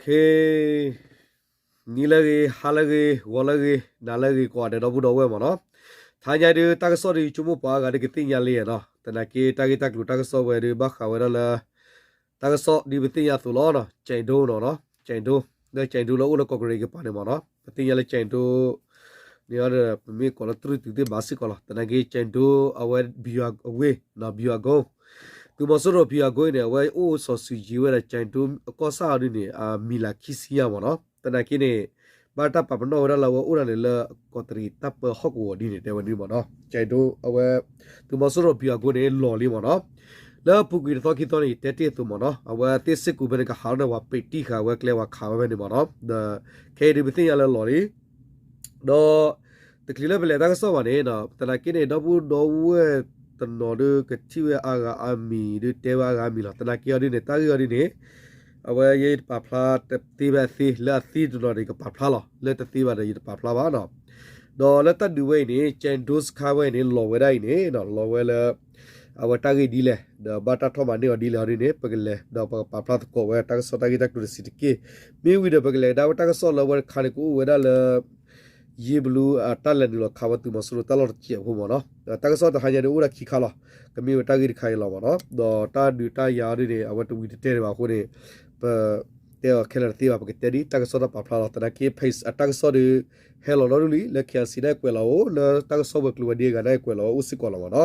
ခ့ နံၤလၢအဂ့ၤ, ဟါလၢအဂ့ၤ, ဂီၤလၢအဂ့ၤ, နၤလၢအဂ့ၤ ကိးဂၤဒဲး ဒီပုၢ်ဒီဝဲၢ်မ့ၢ်နီၤ. ထါညါဒုး တၢ်ကစီၣ်ဒုး ယဆိကမိၣ်ပှၤအါဂၤဒုးကသ့ၣ်ညါလံနီၤ. သနာ်က့ တၢ်ဂ့ၢ်တၢ်ကျိၤတၢ်ကစီၣ်ဝဲဒုး ဘၣ်ဃးဝဲဒၣ်လၢ တၢ်ကစီၣ်ဒ်ပသ့ၣ်ညါအသိးလီၤနီၤ, ကၠဲးဒိနီၤ, ကၠဲးဒိ, လၢကၠဲးဒိလၢအိၣ်လၢကီၢ်ကရ့ၣ်ကပၤန့ၣ်မ့ၢ်နီၤ, ပသ့ၣ်ညါလၢကၠဲးဒိ န့ၣ်ဒီး ပမ့ၢ်ကိးလၢတြူၢ်တုၤသ့ၣ်ဘၣ်စ့ၢ်ကီးလီၤ. သနာ်က့ ကၠဲးဒိ အဝဲ ဗျူဟာကုန်း, ဗျူဟာကုန်း, သုးမီၤစိရိၤ ဗျူဟာကုန်း အံၤန့ၣ် အဝဲအိၣ်စီၤစုၤယံၤဝဲဒၣ်ကၠဲးဒိအကီၢ်ဆၣ်အီၤဒ်န့ၣ် အမံၤလၢခံဆံညါမ့ၢ်နီၤ. သနာ်က့န့ၣ် ဘၣ်တၢ်ပာ်ပနီၣ်ဝဲဒၣ်လၢအဝဲအိၣ်ဒၣ်န့ၣ်လၢကီးတရံးတၢ်ပၢဟီၣ်ကဝီၤဒ်န့ၣ် တဲဝဲဒ်န့ၣ်မ့ၢ်နီၤ. ကၠဲးဒိ အဝဲ သုးမီၤစိရိၤ ဗျူဟာကုန်း န့ၣ် လီၤလံမ့ၢ်နီၤ. လၢအပူၤကွံာ်တသီခံသီန့ၣ် ယတဲတ့ၢ်အသိးမ့ၢ်နီၤ, အဝဲသ့ၣ်စ့ၢ်ကီးဖဲန့ၣ် ကဟးထီၣ်န့ၣ် ပှၤပံးတံၢ်ဃာ်ဝဲကျဲ ပှၤခးဝဲဖဲန့ၣ်မ့ၢ်နီၤ. ဒီးခဲအံၤဒုး ပသ့ၣ်ညါလၢလီၤလံ ဒီး တချုးလၢပလဲၤတၢ်ကစီၣ်ဘၣ်န့ၣ် သနာ်က့န့ၣ် ဒီပုၢ်ဒီဝဲၢ်တနီၤဒုး ကထံၣ်ဝဲအါဂၤအါမံၤဒုး တဲဝဲအါဂၤအါမံၤလီၤ. သနာ်က့အီၤဒ်န့ၣ် တၢ်ဂ့ၢ်အီၤဒ်န့ၣ် အဝဲယတပာ်ဖျါတသ့ဘၣ်သ့ လၢအသ့တနီၤန့ၣ် ယကပာ်ဖျါလီၤ, လၢတသ့ဘၣ်ဒီး ယတပာ်ဖျါဘၣ်နီၤ. ဒီးလၢတၢ်ဒုးဝဲအံၤန့ၣ် ကၠဲးဒိစခါဝဲအံၤန့ၣ် လီၤဝဲဒၣ်အံၤန့ၣ် လီၤဝဲလၢ အဝဲတၢ်ဂ့ၢ်ဒ်လဲၣ် ဒီးဘၣ်တၢ်ထီၣ်မၤန့ၢ်အီၤဒ်လဲၣ်အီၤဒ်န့ၣ် ပကလဲၤ ဒီးပကပာ်ဖျါသကိးဝဲတၢ်ကစီၣ်တၢ်ဂ့ၢ်တၢ်ကျိၤတဆံးတက့ၢ်. မ့ၢ်ဝံၤဒီး ပကလဲၤကဒါဝဲတၢ်ကစီၣ်လၢအဝဲတခါန့ၣ် ကအိၣ်ဝဲဒၣ်လၢ ယ့ဘလူအတၢ်လဲၤနုာ်လီၤခးဝဲသုးမီၤစိရိၤတၢ်လီၢ်တစဲးအဃိမ့ၢ်နီၤ. တၢ်ကစီၣ်တဟါညါဒုးအိၣ်ဒၣ်ခံခါလီၤ. ကမ့ၢ်ဝဲတၢ်ဂ့ၢ်တခါအံၤလီၤမ့ၢ်နီၤ. ဒီးတၢ်ဒုးတၢ်ယၤအီၤဒ်န့ၣ် အဝဲတဝံၤတတဲာ်ဒံးဘၣ်အဃိန့ၣ် ပတဲအီၤခဲလၢာ်တသ့ဘၣ် ပကတဲဒ်တၢ်ကစီၣ်တၢ်ပာ်ဖျါလီၤ. သနာ်က့ page အတၢ်ကစီၣ်ဒုး ဟဲလီၤဒီဒူၣ်လံ လၢ KIC ဒၣ်ကွဲးလီၤအိၣ် လၢတၢ်ကစီၣ်ဝဲၤကျိၤဝဲၤဒ့အဂၤဒၣ်ကွဲးလီၤအိၣ်စ့ၢ်ကီးလီၤမ့ၢ်န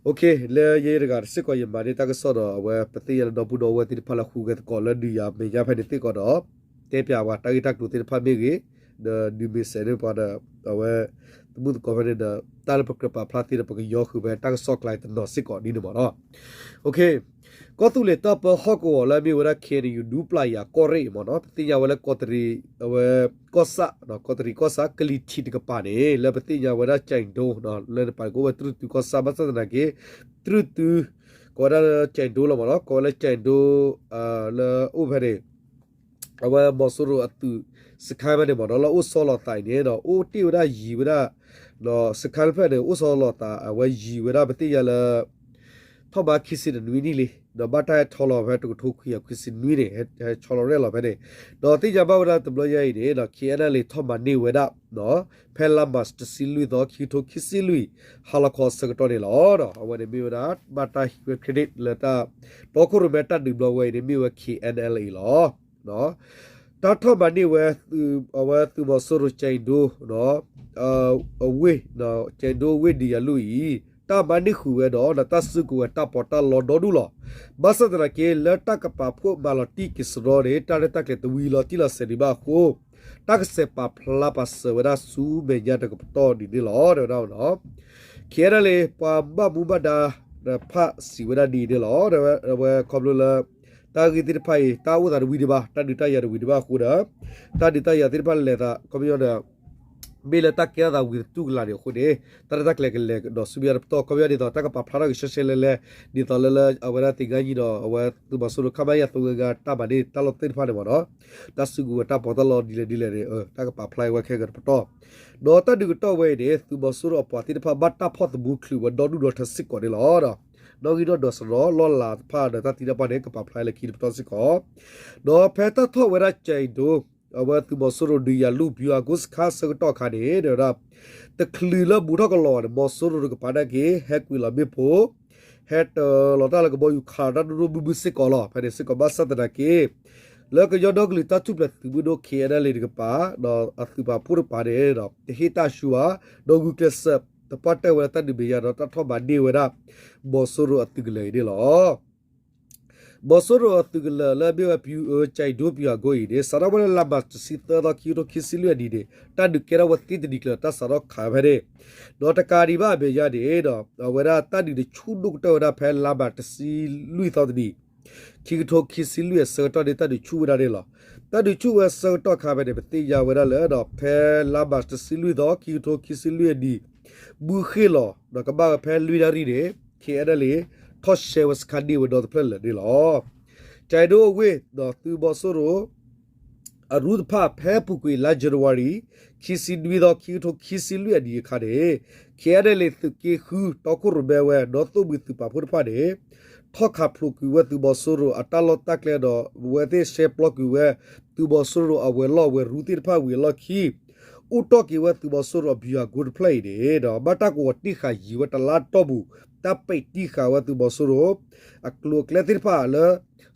ီၤ. လၢယဲတဂၤစ့ၢ်ကီး ယမၤန့ၢ်တၢ်ကစီၣ်ဒီး အဝဲပသ့ၣ်ညါလၢဒီပုၢ်ဒီဝဲၢ်သ့ၣ်တဖၣ်လၢဟူးဂဲၤသကိးလၢဒုးယၤမဲာ်ညါဖဲန့ၣ်စ့ၢ်ကီးဒီး တဲပၠးပှၤတၢ်ဂ့ၢ်တၢ်ကျိၤသ့ၣ်တဖၣ်မ့ၢ်ဂ့ၤ, ဒီးဒုးမ့ၢ်စဲးန့ၢ်ပှၤဒီး အဝဲ သမုၣ်သကိးဖဲန့ၣ်ဒီး တၢ်လၢပကြၢးပာ်ဖျါသ့ဒီး ပကယီဃုာ်ဖဲတၢ်ကစီၣ်ကျါအံၤတနီၤစ့ၢ်ကီးဒ်န့ၣ်မ့ၢ်နီၤ. ကီၢ်သူလ့ၤတၢ်ပၢဟီၣ်ကဝီၤလၢအမ့ၢ်ဝဲဒၣ် KNU ဒူပျၢ်ယၤကီၢ်ရ့ၣ်မ့ၢ်နီၤ ပသ့ၣ်ညါဝဲလၢကီးတရံး အဝဲ ကီၢ်ဆၣ် ကီးတရံးကီၢ်ဆၣ် ကလံၤထံးတကပၤန့ၣ် လၢပသ့ၣ်ညါဝဲဒၣ်ကၠဲးဒိ လၢနပာ်ကအိၣ်ဝဲတြူၢ်တုၤကီၢ်ဆၣ် ဘၣ်ဆၣ်သနာ်က့ တြူၢ်တုၤ ကိးဝဲဒၣ်လၢကၠဲးဒိလီၤမ့ၢ်နီၤ ကိးဝဲလၢကၠဲးဒိ လၢအိၣ်ဖဲန့ၣ် အဝဲမီၤစိရိၤအသုးစခါဖဲန့ၣ်မ့ၢ်နီၤ လၢအိၣ်ဆီလီၤသးအံၤန့ၣ်ဒီး အိၣ်တ့ၢ်ဝဲဒၣ်ယံၤဝဲဒၣ် ဒီးစခါဖဲန့ၣ် အိၣ်ဆီလီၤသး အဝဲယံၤဝဲဒၣ်ပသ့ၣ်ညါလၢ ထီၣ်ဘးခံဆံတနွံနံၣ်လံ ဒီးဘၣ်တၢ်ဟဲဆီလီၤဖဲတကထိခွံကယၤခွံဆံနွံန့ၣ် ဟဲဆီလီၤရဲၣ်လီၤဖဲန့ၣ် ဒီးသ့ၣ်ညါဘၣ်ဝဲဒၣ်တဘျီညါအံၤန့ၣ်ဒီး KNLA ထီၣ်မၤန့ၢ်ဝဲဒၣ် ဖဲလါမးတဆံလွံၢ်သီ ခံကထိခံဆံလွံၢ် ဟါလီၤခီအဆၢကတီၢ်န့ၣ်လီၤ. အဝဲန့ၣ်မ့ၢ်ဝဲဒၣ် ဘၣ်တၢ်ဟံးဝဲ credit လၢတၢ် တီခိၣ်ရိၣ်မဲတၢ်ဒုးဘျီဝဲအံၤန့ၣ် မ့ၢ်ဝဲ KNLA လီၤ. တၢ်ထီၣ်မၤန့ၢ်ဝဲ အဝဲသုးမီၤစိရိၤကၠဲးဒိ အဝ့ၢ် ကၠဲးဒိအဝ့ၢ်ဒုးယၤလူၢ်အံၤ တၢ်မၤန့ၢ်ဃုာ်ဝဲဒီး တၢ်စုကဝဲၤတၢ်ပီးတၢ်လီဒီဒူၣ်လီၤ. ဘၣ်ဆၣ်သနာ်က့ လၢတၢ်ကပာ်ဖှိၣ်မၤလီၤတံၢ်က့ၤစရီန့ၣ် တၢ်ရဲၣ်တၢ်ကျဲၤတဝံၤလီၤတံၢ်လီၤဆဲးဒံးဘၣ်အဃိ တၢ်ကဆဲးပာ်ဖျါပာ်စၢၤဝဲဒၣ်ဆူမဲာ်ညါတကပတီၢ်ဒ်န့ၣ်လီၤ တဲဝဲဒၣ်နီၤ. KNLA ပှၤဘၣ်မူဘၣ်ဒါတဖၣ်စံးဝဲဒၣ်ဒ်အံၤန့ၣ်လီၤ. အဝဲခီဖျိလၢ တၢ်ဂ့ၢ်သ့ၣ်တဖၣ်အံၤ တၢ်အိၣ်သးတဝံၤဒံးဘၣ် တၢ်ဒုးတၢ်ယၤတဝံၤဒံးဘၣ်အဃိဒီး တၢ်ဒုးတၢ်ယၤသ့ၣ်တဖၣ်လဲၤသး ခီပညီဒီး မ့ၢ်လၢတၢ်ကဲထီၣ်သးဝံၤတတူၢ်ကလာ်န့ၣ်အဃိန့ၣ် တၢ်ရဲၣ်တၢ်ကျဲၤကလဲၤကဒီးဆူမဲာ်ညါတပတီၢ် ခီပညီဒ်သိး တၢ်ကပာ်ဖျါထီၣ်က့ၤရှဲရှဲလဲလဲ ဒ်သိးလၢလၢအဝဲဒၣ်သ့ၣ်ညါညီဒီး အဝဲသုးမီၤစိရိၤ ခမရ သုံးငါးငါးတၢ်မၤန့ၢ်တၢ်လီၢ်သ့ၣ်တဖၣ်န့ၣ်မ့ၢ်နီၤ တၢ်စုကဝဲၤတၢ်ပီးတၢ်လီဒ်လဲၣ်ဒ်လဲၣ်န့ၣ် တၢ်ကပာ်ဖျါဝဲခဲကတပတီၢ် ဒီးတၢ်ဒုးကတီၢ်ဝဲအံၤန့ၣ် သုးမီၤစိရိၤအပှၤသ့ၣ်တဖၣ်ဘၣ်တၢ်ဖီၣ်သမူချုးဝဲဒီဒူၣ်ဒီထၢစ့ၢ်ကီးန့ၣ်လီၤ. နီၣ်ဂံၢ်နီၣ်ဒွးစရီလီၢ်လၤတဖၣ်ဒီးတၢ်သံတၢ်ပှၢ်န့ၣ် ကပာ်ဖျါလၢခံတပတီၢ်စ့ၢ်ကီး ဒီးဖဲတၢ်ထီၣ်ဝဲဒၣ်ကၠဲးဒိ အဝဲသုးမီၤစိရိၤဒုးယၤလူၢ် ဗျူဟာကုန်းစခါ ဆၢကတီၢ်အခါန့ၣ် တဲဝဲဒၣ် တချုးလၢဘူးထီၣ်ကလီၤန့ၣ် မီၤစိရိၤတကပၤနာ်က့ ဟဲကွံာ်လီၤမ့ၣ်ပိၢ် ဟဲတၢၤလီၤတၢ်လၢကဘီယူၤခးလီၤတၢ်ဒိၣ်ဒိၣ်မုၢ်မုၢ်စ့ၢ်ကီးလီၤ. ဖဲန့ၣ်စ့ၢ်ကီးဘၣ်ဆၣ်သနာ်က့ လၢကညီဒီကလုာ်တၢ်ထူၣ်ဖျဲးသုးမုၢ်ဒိၣ် KNLA တကပၤ ဒီးအသုးပာ်ဖှိၣ်တကပၤန့ၣ် တဟ့ၣ်တၢ်ဆူၣ်ဘၣ် ဒီးဂုာ်ကျဲးစၢးတပှၢ်တၢၢ်ဝဲဒၣ်တၢ်ဒုးမဲာ်ညါဒီးတၢ်ထီၣ်မၤန့ၢ်ဝဲဒၣ် မီၤစိရိၤအသုးကလၢၤအံၤန့ၣ်လီၤ. မီၤစိရိၤအသုးကလၢၤလၢအမ့ၢ်ဝဲ ကၠဲးဒိ ဗျူဟာကုန်း အံၤန့ၣ် စးထီၣ်ဝဲလၢလါမးတဆံသၢသီ ခံကထိခံဆံလွံၢ်အနံၤန့ၣ် တၢ်ဒုးကဲထီၣ်ဝဲသ့တနံၤကျၢၤ တၢ်စးထီၣ်ခးဖဲန့ၣ် ဒီးတကးဒံးဘၣ်အမဲာ်ညါန့ၣ်ဒီး အဝဲဒၣ်တၢ်ဒုးန့ၣ်ဆူၣ်ဒိၣ်ကတၢၢ်ဝဲဒၣ်ဖဲလါမးတဆံလွံၢ်သီတနံၤ ခံကထိခံဆံလွံၢ်အဆၢကတီၢ်န့ၣ် တၢ်ဒုးဆူၣ်ဝဲဒၣ်န့ၣ်လီၤ. တၢ်ဒုးဆူၣ်ဝဲအဆၢကတီၢ်အခါဖဲန့ၣ် ပသ့ၣ်ညါဝဲဒၣ်လၢဒီး ဖဲလါမးတဆံလွံၢ်သီ ခံကထိခံဆံလွံၢ်အနံၤ မုၢ်ဃ့ၢ်လီၤ ဒီးကဘၣ်ဝဲဖဲလွံၢ်နၣ်ရံၣ်န့ၣ် KNLA ထီၣ်ရှဲဝဲစခါန့ၢ်ဝဲဒီတဖျၢၣ်လၢာ်န့ၣ်လီၤ. ကၠဲးဒိအဝ့ၢ်ဒီးသုးမီၤစိရိၤ အရူၢ်တဖၣ်ဖဲအပူၤကွံာ်လါ January ခံဆံနွံသီ ခံကထိခံဆံလွံၢ်အနံၤအခါန့ၣ် KNLA သုးက့ဃု တီခိၣ်ရိၣ်မဲဝဲ ဒီသိၣ်ဘှံးသုးပာ်ဖှိၣ်တဖၣ်န့ၣ် ထီၣ်ခးဖျိးကွံာ်ဝဲသုးမီၤစိရိၤအတၢ်လီၢ်တၢ်ကျဲဒီး အဝဲသ့ၣ်ရှဲပျီကွံာ်ဝဲ သုးမီၤစိရိၤအဝဲၤလီၢ်ဝဲၤရူသ့ၣ်တဖၣ်ဝံၤအလီၢ်ခံ အိၣ်တီၢ်က့ၤဝဲသုးမီၤစိရိၤအဗျူဟာကုန်းတဖျၢၣ်အံၤန့ၣ်ဒီး ဘၣ်တၢ်ကဝီၤတ့ၢ်ဃာ်ယံၤဝဲတလါတီၢ်ပူၤ တၢ်ပဲာ်တံၢ်ဃာ်ဝဲသုးမီၤစိရိၤ အကျိၤအကျဲသ့ၣ်တဖၣ်လၢ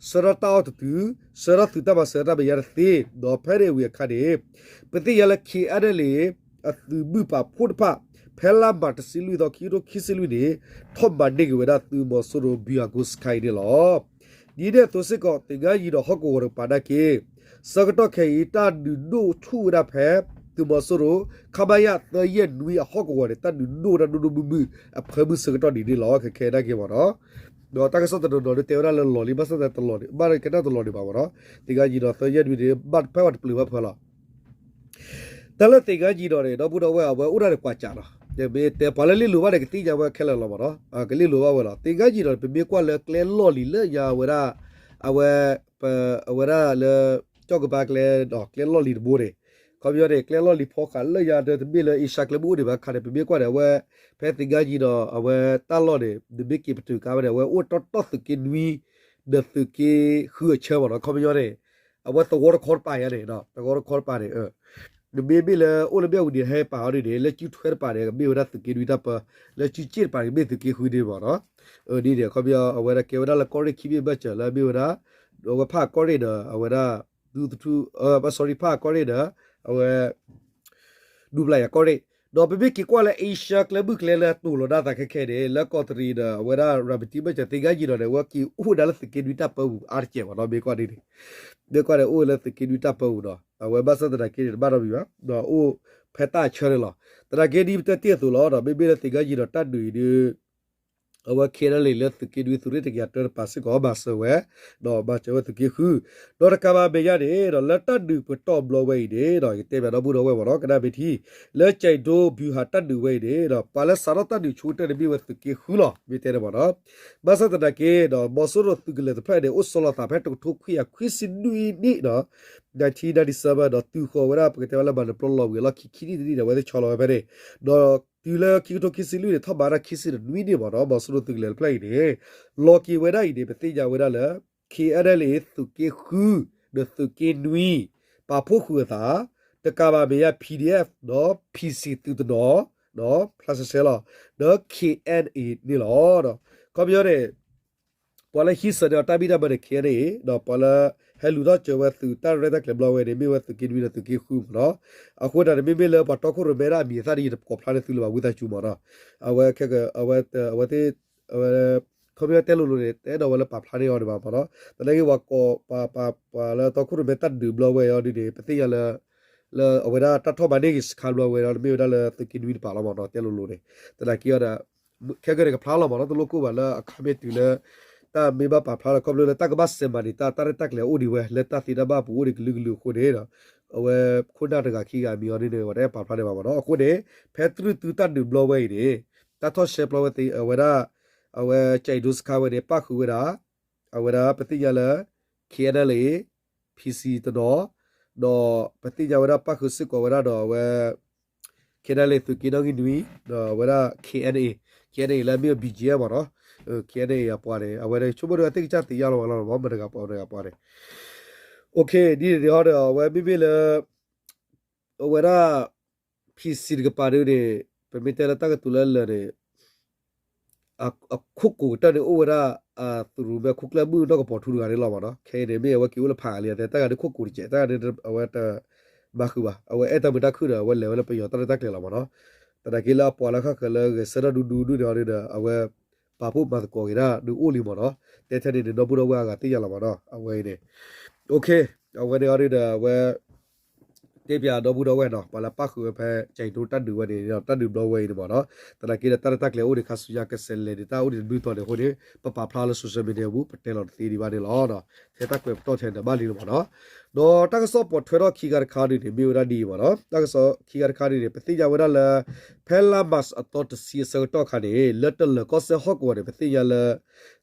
ဆှၢထီၣ်တၢ်အီၣ်တတုၤ ဆှၢထီၣ်သုးတၢ်မၤစၢၤတၢ်မဲာ်ညါတသ့ ဒီးဖဲန့ၣ်ဝံၤအခါန့ၣ် ပသ့ၣ်ညါလၢ KNLA အသုးမုၢ်ပာ်ဖှိၣ်တဖၣ် ဖဲလါမးတဆံလွံၢ်သီ ခံကထိခံဆံလွံၢ်န့ၣ် ထီၣ်မၤန့ၢ်က့ၤဝဲဒၣ်သုးမီၤစိရိၤ ဗျူဟာကုန်းစခန်း အံၤန့ၣ်လီၤ. ဒ်န့ၣ်အသိးစ့ၢ်ကီး သင်္ဃန်းညီနောင် ဟီၣ်ကဝီၤတကပၤနာ်က့ ဆၢကတီၢ်ခဲအံၤ တၢ်ဒုးဒိၣ်ဆူၣ်ဝဲဒၣ်ဖဲ သုးမီၤစိရိၤ ခမရ သၢယဲၢ်နွံ အဟီၣ်ကဝီၤန့ၣ် တၢ်ဒုးဒိၣ်ဝဲဒၣ်ဒိၣ်ဒိၣ်မုၢ်မုၢ် အဖၢမုၢ်ဆၢကတီၢ်ဒ်န့ၣ်လီၤ ခဲခဲနာ်က့မ့ၢ်နီၤ. ဒီးတၢ်ကစီၣ်တနီၤနီၤဒုးတဲဝဲဒၣ်လၢလီၤလံ ဘၣ်ဆၣ်သနာ်က့တလီၤန့ၣ် ဘၣ်ကနၣ်တလီၤန့ၣ်ဘၣ်မ့ၢ်နီၤ. သင်္ဃန်းညီနောင် သၢယဲၢ်နွံန့ၣ် ဘၣ်ဖဲပှၤတပျုာ်ဘၣ်ဖၢလီၤ တၢ်လၢသင်္ဃန်းညီနောင်န့ၣ် ဒီပုၢ်ဒီဝဲၢ် အဝဲအိၣ်ဒၣ်န့ၣ်ကွၢ်စးနီၤ. မ့ၢ်တဲပှၤလၢလ့လိာ်ဘၣ်န့ၣ် ကသ့ၣ်ညါဝဲခဲလၢာ်လီၤမ့ၢ်နီၤ. ကလ့လိာ်ဘၣ်ဝဲလီၤ. သင်္ဃန်းညီနောင်န့ၣ် ပမ့ၢ်ကွၢ်လၢကျဲလီၢ်လံၤလၢညါဝဲဒၣ် အဝဲ ပ အဝဲဒၣ်လၢ ကၠီၣ်ကဘါကျဲဒီးကျဲလီၢ်လံၤတဘိန့ၣ် ခီပညီန့ၣ် ကျဲလီၢ်လံၤဖီဃာ်လၢညါဒီး တမ့ၢ်လၢအ့ရှါကျဲမ့ၢ်အိၣ်ဒံးဘၣ်ခါန့ၣ် ပမ့ၢ်ကွၢ်န့ၣ် အဝဲ ဖဲသင်္ဃန်းညီနောင် အဝဲတၢ်လီၢ်န့ၣ် နမ့ၢ်က့ၤပတုာ်ကါဝဲန့ၣ် အဝဲအိၣ်တီၢ်တီၢ်သုးက့နွံ ဒီးသုးက့ဃုအဆၢမ့ၢ်နီၤ. ခီပညီန့ၣ် အဝဲသဝီတခီတပၤညါန့ၣ် သဝီတခီတပၤန့ၣ် နမ့မ့ၢ်လၢအိၣ်လၢမ့ၢ်ဝံၤန့ၣ် ဟဲပာ်အီၤဒ်န့ၣ် လၢစုထွဲတပၤန့ၣ် ကမ့ၢ်ဝဲဒၣ်သုးက့နွံတၢ်ပၢ လၢစုစ့ၣ်တပၤန့ၣ် ကမ့ၢ်သုးက့ဃုန့ၣ်မ့ၢ်နီၤ. ဒ်န့ၣ် ခီပညီ အဝဲဒၣ်ကဲဝဲဒၣ်လၢကီၢ်ရ့ၣ်ခံဘ့ၣ်ဘၢၣ်စၢၤလၢမ့ၢ်ဝဲဒၣ် အဝဲဖၣ်ကီၢ်ရ့ၣ်ဒီး အဝဲဒၣ် ဒူသထူ sorry ဖၣ်ကီၢ်ရ့ၣ်ဒီး အဝဲ ဒူပျၢ်ယၤကီၢ်ရ့ၣ် ဒီးပမ့ၢ်က့ၤကွၢ်လၢအ့ရှါကျဲမုၢ်ကျဲလၢတိၢ်လီၤဒၣ်သးခဲခဲန့ၣ် လၢကီးတရံးဒီး အဝဲဒၣ်ရၤမတံဘၢၣ်စၢၤ သင်္ဃန်းညီနောင်န့ၣ် အဝဲက့ၤအိၣ်ဝဲဒၣ်လၢသုးက့နွံတၢ်ပၢပူၤအါတက့ၢ်မ့ၢ်နီၤ. မ့ၢ်ကွၢ်န့ၣ် မ့ၢ်ကွၢ်န့ၣ် အိၣ်ဝဲလၢသုးက့နွံတၢ်ပၢပူၤဒီး အဝဲဘၣ်ဆၣ်သနာ်က့န့ၣ် တဘၣ်နီတမံၤဘၣ် ဒီးအိၣ်ဖဲတၢ်အဆၢန့ၣ်လီၤ. သနာ်က့ဒ်ပတဲတ့ၢ်အသိးလီၤ ဒီးမ့မ့ၢ်လၢသင်္ဃန်းညီနောင်တၢ်ဒုးအံၤဒီး အဝဲ KNLA လၢသုးက့နွံသုးရ့ၣ်တကယၤတၢတပၤစ့ၢ်ကီး မၤစၢၤဝဲ ဒီးမၤစၢၤဝဲသုးက့ဃု ဒီးတကးဘၣ်မဲာ်ညါန့ၣ် ဒီးလၢတၢ်ဒုးပတီၢ်ဘျီဝဲအံၤန့ၣ် ဒီးယကတဲဘၣ်ဒီပုၢ်ဒီဝဲၢ်မ့ၢ်နီၤ ကနၣ်မ့ၢ်ထံ လၢ ကၠဲးဒိ ဗျူဟာ တၢ်ဒုးဝဲအံၤန့ၣ်ဒီး ပှၤလၢစးထီၣ်တၢ်ဒုးဆိကတၢၢ်န့ၣ်မ့ၢ်ဝဲသုးက့ဃုလီၤ မ့ၢ်တဲန့ၣ်မ့ၢ်နီၤ. ဘၣ်ဆၣ်သနာ်က့ဒီး မီၤစိရိၤသုးကလၢၤတဖျၢၣ်န့ၣ် အိၣ်ဆီလီၤသးဖဲတကထိခွံကယၤခွံဆံနွံနံၣ်ဒီး nineteen ninety-seven ဒီးတုၤဃီၤဝဲဒၣ် ပကတဲဝဲလၢမၤနၢၤပျီလီၤဝံၤအလီၢ်ခံခံနံၣ်တနံၣ်န့ၣ် အဝဲသ့ၣ်ဆီလီၤဝဲဖဲန့ၣ် ဒီးတုၤလၢခံကထိခံဆံလွံၢ်န့ၣ် ထီၣ်ဘးဒၣ်ခံဆံတနွံနံၣ်မ့ၢ်နီၤ မီၤစိရိၤသုးကလၢၤတဖျၢၣ်အံၤန့ၣ် လီၤက့ၤဝဲဒၣ်အံၤန့ၣ် ပသ့ၣ်ညါဝဲဒၣ်လၢ KNLA သုးက့ဃု ဒီးသုးက့နွံ ပာ်ဖှိၣ်ဃုာ်အသး တကးဘၣ်မဲာ်ညါ PDF ဒီး PC သုးတနီၤ ဖျါဆဲဆဲလီၤ ဒီး KNA န့ၣ်လီၤ. ခီပညီန့ၣ် ပှၤလၢဟံးစၢၤန့ၢ်အီၤတၢ်ဘံၣ်တၢ်ဘၢန့ၣ် KNA ဒီးပှၤလၢ ဟဲလူၤထီၣ်စၢၤဝဲသုးတၢ်ရဲၣ်တၢ်ကျဲၤဘျီဝဲန့ၣ် မ့ၢ်ဝဲသုးက့နွံဒီးသုးက့ဃုမ့ၢ်နီၤ. အဃိသတးန့ၣ် မ့မ့ၢ်လၢပှၤတီခိၣ်ရိၣ်မဲဒၣ်အမံၤအသၣ်ဒီး ယတကိးဖျါန့ၢ်သုလၢၤဘၣ် ဝံသးစူၤမ့ၢ်နီၤ. အဝဲခဲက အဝဲ အဝဲသ့ၣ် ခီပညီတဲလိၤလိၤန့ၣ် တအဲၣ်ဒိးဝဲလၢပာ်ဖျါန့ၢ်အီၤဒံးဘၣ်မ့ၢ်နီၤ. သနာ်က့ပှၤကိး ပှၤ ပှၤ ပှၤလၢတီခိၣ်ရိၣ်မဲတၢ်ဒုးဘျီဝဲအီၤဒ်န့ၣ် ပသ့ၣ်ညါလၢ လၢအဝဲဒၣ်တၢ်ထီၣ်မၤန့ၢ်က့ၤစခါဘျီဝဲဒီး မ့ၢ်ဝဲဒၣ်လၢသုးက့နွံတပၤလီၤမ့ၢ်နီၤ တဲလိၤလိၤန့ၣ်. သနာ်က့အီၤဒီး ခဲကနံၣ်န့ၣ် ကဖျါလီၤမ့ၢ်နီၤ တလိၣ်ကိၢ်ဘၣ်လၢအခါမ့ၢ်တုၤလၢ တၢ်မ့ၢ်ဘၣ်ပာ်ဖျါလီၤ ခီဖျိလၢတၢ်ကဘၣ်စဲးမၤန့ၣ် တၢ် တၢ်ရဲၣ်တၢ်ကျဲၤအိၣ်ဒံးဝဲ လၢတၢ်သ့တၢ်ဘၣ်ပူၤအိၣ်ဒံးကလုာ်ကလုာ်အဃိန့ၣ်ဒီး အဝဲခိၣ်နၢ်တဂၤခံဂၤအမံၤအီၤဒ်န့ၣ် ပှၤတအဲၣ်ပာ်ဖျါန့ၢ်ဘၣ်မ့ၢ်နီၤ. အဃိန့ၣ် ဖဲတြုၢ်တုၤတၢ်ဒုးဘျီဝဲအံၤန့ၣ် တၢ်ထီၣ်ရှဲပျီဝဲသ့ၣ် အဝဲဒၣ် အဝဲ ကၠဲးဒိစခါဝဲန့ၣ် ပၣ်ဃုာ်ဝဲဒၣ် အဝဲဒၣ်ပသ့ၣ်ညါလၢ KNLA PC တနီၤ ဒီးပသ့ၣ်ညါဝဲဒၣ်ပၣ်ဃုာ်စ့ၢ်ကီးဝဲဒၣ်ဒီးအဝဲ KNLA သုးက့နီၣ်ဂံၢ်နွံ ဒီးအဝဲဒၣ် KNA KNA လၢအမ့ၢ် BGF မ့ၢ်နီၤ KNA အပှၤန့ၣ် အဝဲဆိကမိၣ်ဒီးအသ့ၣ်ကစၢ်သ့ၣ်ညါလီၤဝဲလီၤမ့ၢ် မတၤတဂၤပှၤမတၤတဂၤပှၤန့ၣ် ဒ်န့ၣ်ဟီဒီး အဝဲမ့မ့ၢ်လၢ အဝဲဒၣ် PC တကပၤဒ်န့ၣ် ပမ့ၢ်တဲလၢတၢ်ကတိၤလၢအလၢာ်န့ၣ် အခိၣ်ကိၤကတၢၢ်န့ၣ်အိၣ်ဝဲဒၣ် သုးရိၣ်မဲခိၣ်ကျၢၢ်မုၣ်နီၢ်ကပီၤထူတဂၤန့ၣ်လီၤမ့ၢ်နီၤ. ခဲအံၤန့ၣ် မ့ၢ်အဝဲက့ၤအိၣ်လၢဖးအါလံအသဲ တၢ်ဂၤန့ၣ်ခိၣ်ကိၤတစဲး တၢ်ဂၤန့ၣ် အဝဲတမၤဃုာ်ဘၣ် အဝဲအဲၣ်တၢ်မုာ်တၢ်ခုၣ်ဒီး အဝဲလဲၤဝဲလၢပယီၤတၢ်ရဲၣ်တၢ်ကျဲၤလီၤမ့ၢ်နီၤ. သနာ်က့လၢအပှၤလၢဃၣ်ဃၢၤလၢဂဲၤဆၢထၢၣ်ဒူဒူဒူန့ၣ်အီၤဒီး အဝဲ ပာ်ဖှိၣ်မၤသကိးက့ၤတၢ်ဒုးအိၣ်လံမ့ၢ်နီၤ. တဲထဲန့ၣ်န့ၣ် ဒီပုၢ်ဒီဝဲၢ်အဂၤသ့ၣ်ညါလီၤမ့ၢ်နီၤ အဝဲအံၤန့ၣ် အဝဲန့ၣ်အီၤဒီး အဝဲ တဲပၠးဒီပုၢ်ဒီဝဲၢ်နီၤ ပှၤလၢပၣ်ဃုာ်ဝဲဖဲ ကၠဲးဒိတၢ်ဒုးဝဲန့ၣ် တၢ်ဒုးဘျီဝဲအံၤန့ၣ်မ့ၢ်နီၤ. သနာ်က့ဒီးတၢ်ရဲၣ်တၢ်ကျဲၤအိၣ်ဒံးခါဆူညါ ကဆဲးလဲၤဒံးတၢ်အိၣ်ဒံးတဒုသီန့ၣ်အဃိန့ၣ် ပပာ်ဖျါလၢ social media ပူၤ ပတဲလီၤတသ့ဒံးဘၣ်န့ၣ်လီၤ. ထဲတၢ်ကွဲးပတီၢ်ထဲန့ၣ်ဘၣ်လံလီၤမ့ၢ်နီၤ. ဒီးတၢ်ကစီၣ်ပိာ်ထွဲထီၣ်ခံခါတခါဒ်န့ၣ် မ့ၢ်ဝဲဒၣ်ဒ်အံၤမ့ၢ်နီၤ. တၢ်ကစီၣ်ခံခါတခါဒ်န့ၣ် ပသ့ၣ်ညါဝဲဒၣ်လၢ ဖဲလါမးအသီတဆံအဆၢကတီၢ်အခါန့ၣ် လၢတလၢၤကီၢ်စဲၣ်ဟီၣ်ကဝီၤန့ၣ် ပသ့ၣ်ညါလၢ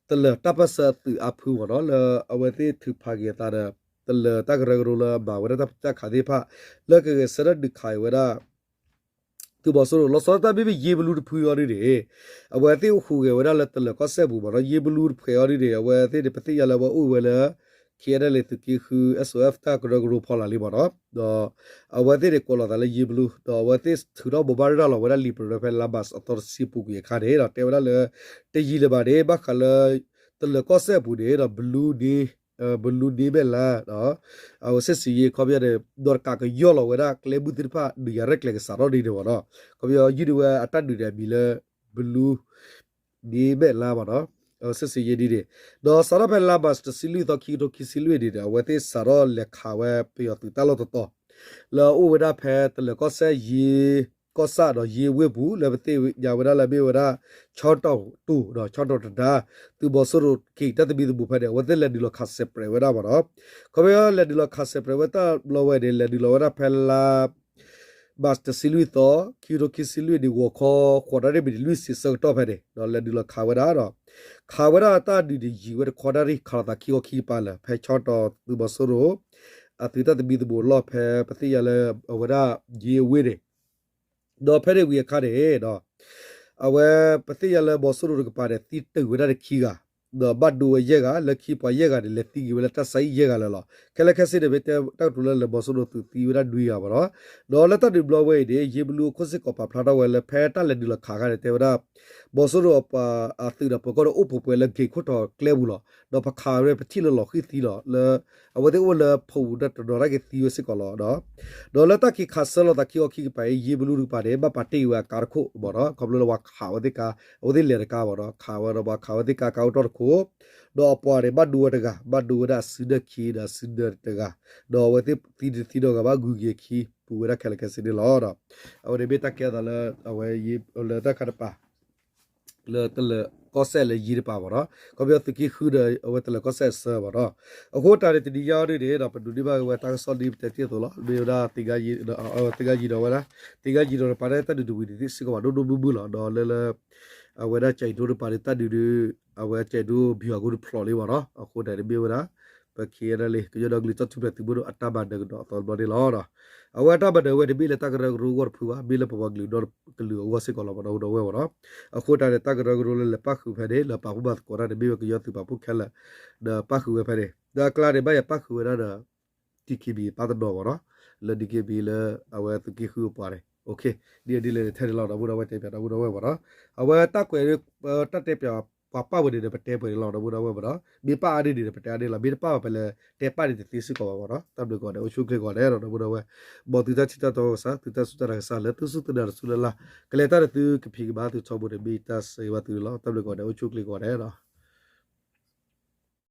တလၢၤတၢ်ပၢၢ်ဆၢအသုးအါဖုမ့ၢ်နီၤ လၢအဝဲသ့ၣ်ထုးဖးက့ၤအသးဒီး တလၢၤတၢ်ကရၢကရိလၢမၤဝဲဒၣ်တၢ်ပတုာ်တၢ်ခးသ့ၣ်တဖၣ် လၢကဂဲၤဆၢထၢၣ်ဒုးခးအီၤဝဲဒၣ် သုးမီၤစိရိၤ လီၤဆီဒၣ်တၢ်မ့မ့ၢ်ယ့ဘလူတဖုအံၤဒုန့ၣ် အဝဲသ့ၣ်အိၣ်ဃုာ်ဂဲၤဝဲဒၣ်လၢတလၢၤကီၢ်စဲၣ်ပူၤမ့ၢ်နီၤ. ယ့ဘလူတဖုအံၤဒုန့ၣ် အဝဲသ့ၣ်န့ၣ် ပသ့ၣ်ညါလၢအဝဲအိၣ်ဝဲလၢ ခ့အဲဒလ့ သုးက့ဃု SOF တၢ်ကရၢကရိဖီလာ်လံမ့ၢ်နီၤ. ဒီးအဝဲသ့ၣ်န့ၣ် ကိးလီၤသးလၢယ့ဘလူ ဒီးအဝဲသ့ၣ်ထုးထီၣ်ဘိးဘၣ်ရၤလီၤဝဲဒၣ်လံာ်ပရၢဖဲလါမးအသီတဆံပူၤကွံာ်အခါန့ၣ်ဒီး တဲဝဲဒၣ်လၢ တယံာ်လၢၤဘၣ်န့ၣ် ဘၣ်ဃးလၢ တလၢၤကီၢ်စဲၣ်အပူၤန့ၣ်ဒီး ဘလူန့ၣ် ဘလူန့ၢ်မဲာ်လါ အဝဲစစ်ဆင်ရေး ခီပညီန့ၣ် ဒီးတကးကယီၢ်လီၤဝဲဒၣ်ကျဲမုၢ်သ့ၣ်တဖၣ် ဒုးယၤရဲၣ်ကျဲၤကစးထီၣ်ဒ်န့ၣ်မ့ၢ်နီၤ. ခီပညီယုၢ်ဒုးဝဲအတၢ်ဒုးန့ၣ်အမံၤလၢ ဘလူန့ၢ်မဲာ်လါမ့ၢ်နီၤ. အဝဲစစ်ဆင်ရေးဒ်န့ၣ် ဒီးစးထီၣ်ဖဲလါမးတဆံလွံၢ်သီ ခံကထိခံဆံလွံၢ်န့ၣ်ဒီး အဝဲသ့ၣ်စးထီၣ်လဲၤခးဝဲပယီၤသုးတၢ်လီၢ်တတီၤ လၢအအိၣ်ဝဲဒၣ်ဖဲတလၢၤကီၢ်စဲၣ် ယ့ကီၢ်ဆၣ်ဒီးယ့ဝ့ၢ်ပူၤ လၢပသ့ၣ်ညါဝဲဒၣ်လၢမ့ၢ်ဝဲဒၣ် ဆီတီၢ်တူၢ်ဒီး ဆီတီၢ်တဒါ သုးမီၤစိရိၤက့ၤတၢ်သမံသမိးဖဲန့ၣ် အဝဲသ့ၣ်လဲၤနုာ်လီၤခးစဲးပြဲးဝဲဒၣ်မ့ၢ်နီၤ. ခီပညီလဲၤနုာ်လီၤခးစဲးပြဲးဝဲတၢ်ဘျီဝဲန့ၣ် လဲၤနုာ်လီၤဝဲဒၣ်ဖဲလါ မးတဆံလွံၢ်သီ ခံကထိခံဆံလွံၢ်န့ၣ် ဂီၤခီ ဃိးနၣ်ရံၣ်မံးနံးလွံၢ်ဆံဆၢကတီၢ်ဖဲန့ၣ် ဒီးလဲၤနုာ်လီၤခးဝဲဒၣ်ဒီး ခးဝဲဒၣ်တၢ်ဒုးန့ၣ်ယံာ်ဝဲတခီနၣ်ရံၣ် ခးလိာ်သးခံခီခံကပၤလၢာ် ဖဲဆီတီၢ်သုးမီၤစိရိၤ အသုးတၢ်သမံသမိးလီၢ်ဖဲပသ့ၣ်ညါလၢအဝဲဒၣ်ယ့အဝ့ၢ်န့ၣ် ဒီးဖဲန့ၣ်ဝံၤအခါန့ၣ်ဒီး အဝဲပသ့ၣ်ညါလၢမီၤစိရိၤတကပၤန့ၣ် သံတ့ၢ်ဝဲဒၣ်တခံဂၤ ဒီးဘၣ်ဒိဝဲယဲၢ်ဂၤ လၢခံပှၤယဲၢ်ဂၤန့ၣ် လဲၤသံက့ၤဝဲလၢတၢ်ဆါဟံၣ်ယဲၢ်ဂၤလၢာ်လီၤ. ခဲလၢာ်ခဲဆ့န့ၣ် မ့ၢ်တဲတၢ်ကတိၤလၢလၢမီၤစိရိၤသုးသံဝဲဒၣ်နွံဂၤမ့ၢ်နီၤ. ဒီးလၢတၢ်ဒုးဘျီဝဲအံၤန့ၣ် ယ့ဘလူအခိၣ်စ့ၢ်ကီးပာ်ဖျါထီၣ်ဝဲလၢဖဲတၢ်လဲၤနုာ်လီၤခးခါန့ၣ် တဲဝဲဒၣ် မီၤစိရိၤအပှၤအသုးဒီးပၢၤကီၢ်ဒီးအိၣ်ပှဲၤပှဲၤလၢက့ၤခိၣ်ထီၣ်ကျဲပူၤလီၤ. ဒီးပခးဝဲပထံၣ်လၢလီၤဃံၢ်သံလီၤ လၢ အဝဲသ့ၣ်အိၣ်လၢဖီပူၤဒီးတနီၤဒၣ်က့ၤသံဝဲစ့ၢ်ကီးလီၤဒီး ဒီးလၢတၢ်ခံးခးဆၢလီၤသးခံခီခံကပၤအံၤ ယ့ဘလူတကပၤန့ၣ် ဘၣ်ပာ်တ့ၢ်ဝဲအကါတခိၣ်မ့ၢ်နီၤ ခီဖျိလၢပှၤခးဝဲသ့ၣ်ကါ အဝဲသ့ၣ်လဲၤတကါမ့ၢ်နီၤ ခးဝဲဒီးပှၤခးဝဲသ့ၣ်ကါကါအိၣ်တီၢ်တခိၣ် ဒီးအပှၤန့ၣ် ဘၣ်ဒိဝဲတဂၤ ဘၣ်ဒိဝဲဒၣ်အစုဒၢခံဒီးအစုဒၢတဂၤ ဒီးအဝဲသ့ၣ်သံတသံဒီးဂၤဘၣ်ဂုၤက့ၤအခံ ပူၤဝဲဒၣ်ခဲလၢာ်ခဲဆ့န့ၣ်လီၤဒီး အဝဲန့ၣ်မ့ၢ်တၢ်ကဲအသးလၢ အဝဲလၢတၢ်ခါတပၤ လၢတလၢၤကီၢ်စဲၣ်လၢယံၤတပၤမ့ၢ်နီၤ ခီဖျိသုးက့ဃုဒီး အဝဲတလၢၤကီၢ်စဲၣ်အဆၢမ့ၢ်နီၤ အဃိတၢ်န့ၣ်တနံၤညါအံၤဒ်န့ၣ်ဒီး ပဒိးန့ၢ်ဘၣ်ဝဲတၢ်ကစီၣ်ဒ်ပတဲတ့ၢ်အသိးလီၤ မ့ၢ်ဝဲဒၣ် သင်္ဃန်းညီနောင်ဝဲဒၣ် သင်္ဃန်းညီနောင်တပၤန့ၣ် တၢ်ဒုးတဝံၤန့ၣ်သ့ၣ်စ့ၢ်ကီးဘၣ်ဒိၣ်ဒိၣ်မုၢ်မုၢ်လီၤ ဒီးလၢလၢ အဝဲဒၣ်ကၠဲးဒိတပၤန့ၣ် တၢ်ဒုးဒီး အဝဲကၠဲးဒိဘံၣ်အီၤကိတဖျိးလံမ့ၢ်နီၤ အဃိတၢ်န့ၣ်မ့ၢ်ဝဲဒၣ် ပ ခ့အဲဒလ့ ကညီဒီကလုာ်တၢ်ထူၣ်ဖျဲးသုးမုၢ်ဒိၣ်အတၢ်မၤနၢၤကဒီးအသီတဘျီန့ၣ်လီၤ အဝဲအတၢ်မၤနၢၤဝဲန့ၣ် မ့ၢ်လၢတၢ်ကရၢကရိအဂီၢ်တဖုဘၣ် မ့ၢ်လၢပပှၤကလုာ်ဒီကလုာ်အဂီၢ်စ့ၢ်ကီးလီၤ ပဒီပုၢ်ဒီဝဲၢ်မ့ၢ်နီၤ အဃိတၢ်န့ၣ် တၢ်ကရၢကရိလၢလဲၤပၣ်ဃုာ်ဖဲန့ၣ် လၢပာ်ဖှိၣ်မၤသကိးတၢ်န့ၣ် မ့ၢ်ဝဲကညီသုးပာ်ဖှိၣ်ခဲလၢာ် ဒီးပၣ်ဃုာ်ဝဲဖဲန့ၣ် ဒီးအကျါန့ၣ် ဘၣ်ယၤပၣ်ဃုာ်ဝဲဒၣ်ဒီး DKBA ပၣ်တနီၤမ့ၢ်နီၤ လၢ DKBA လၢအဝဲသုးက့ဃုအပှၤန့ၣ် ဒ်အဒ်လဲၣ်ထဲန့ၣ်လီၤ ဒီပုၢ်ဒီဝဲၢ်တဲပၠးဒီပုၢ်ဒီဝဲၢ်မ့ၢ်နီၤ အဝဲတၢ်ကွဲး တၢ်တဲပၠး ပှၤပၣ်ဝဲန့ၣ်ဒီး ပတဲပှဲၤန့ၣ်လီၤ ဒီပုၢ်ဒီဝဲၢ်မ့ၢ်နီၤ မ့ၢ်ပၣ်အါဒ်န့ၣ်ဒီး ပတဲအါဒ်လီၤ မ့ၢ်တပၣ်ဘၣ်ပလဲၤတဲပၣ်န့ၣ်တသ့စ့ၢ်ကီးဘၣ်မ့ၢ်နီၤ တၢ်ဘျုးကိးဂၤဒဲး အိၣ်ဆူၣ်အိၣ်ချ့ကိးဂၤဒဲးဒီး ဒီပုၢ်ဒီဝဲၢ် မ်သုတၢ်ထံၣ်တၢ်တီကစၢ် သုတၢ်စူၢ်တၢ်နာ်ကစၢ် လၢသုစူၢ်သုနာ်တစူၢ်လၢ်လၢ် ကလဲၤတၢ်ဒီးသုကဖံးကမၤသုထီဘိန့ၣ် မ့ၢ်တၢ်ဆၢဂ့ၤဘၣ်သုန့ၣ်လီၤ တၢ်ဘျုးကိးဂၤဒဲး အိၣ်ဆူၣ်အိၣ်ချ့ကိးဂၤဒဲးဒီး